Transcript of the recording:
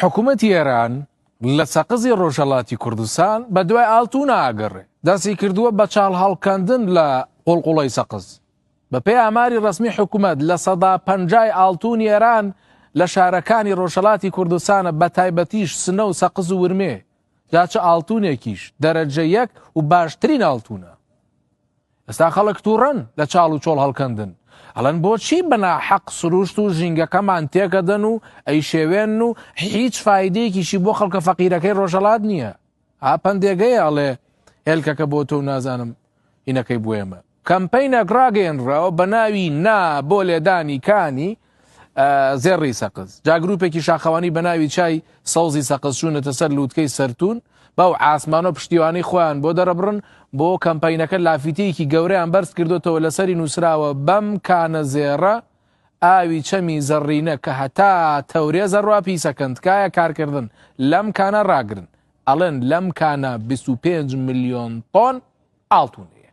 حکوومەتی ئێران لە سەقزی ڕۆژهەڵاتی کوردستان بە دوای ئاڵتونا ئەگەڕێ، دەستی کردووە بە چاڵ هەڵکەندن لە قوڵقوڵەی سەقز. بە پێی ئاماری ڕەسمی حکوومەت 50% ئاڵتوونی ئێران لە شارەکانی ڕۆژهەڵاتی کوردستانە بە تایبەتیش سنە و سەقز و ورمێ. جا چ ئاڵتونێکیش دەرەجە یەک و باشترین ئاڵتونە. ئێستا خەڵک تووڕەن لە چاڵ و چۆڵ هەڵکەندن ئەڵێن بۆچی بەناحەق سروشت و ژینگەکەمان تێکەدەن و ئەیشێوێن و هیچ فایدەیەکیشی بۆ خەڵکە فەقیرەکەی ڕۆژهەڵات نییە ئا پەندێگەیە ئەڵێ هێلکەکە بۆ تۆ و نازانم هینەکەی بۆ ئێمە کەمپەینێک ڕاگەیەنراوە بە ناوی نا بۆ لێدانی کانی زێڕی سەقز جا گروپێکی شاخەوانی بە ناوی چای سەوزی سەقز چوونەتە سەر لووتکەی سەرتون بەو ئاسمانە پشتیوانی خۆیان بۆ دەرەبڕن بۆ کەمپینەکە لافیتەیەکی گەورەیان بەرز کردوتەوە لەسەری نووسراوە بەم کانە زێڕە ئاوی چەمی زەڕینە کە هەتا تەورێزە ڕوا پیسەکەن تکایە کارکردن لەم کانە ڕاگرن ئەڵێن لەم کانە 25 ملیۆن تۆن ئاڵتون هەیە.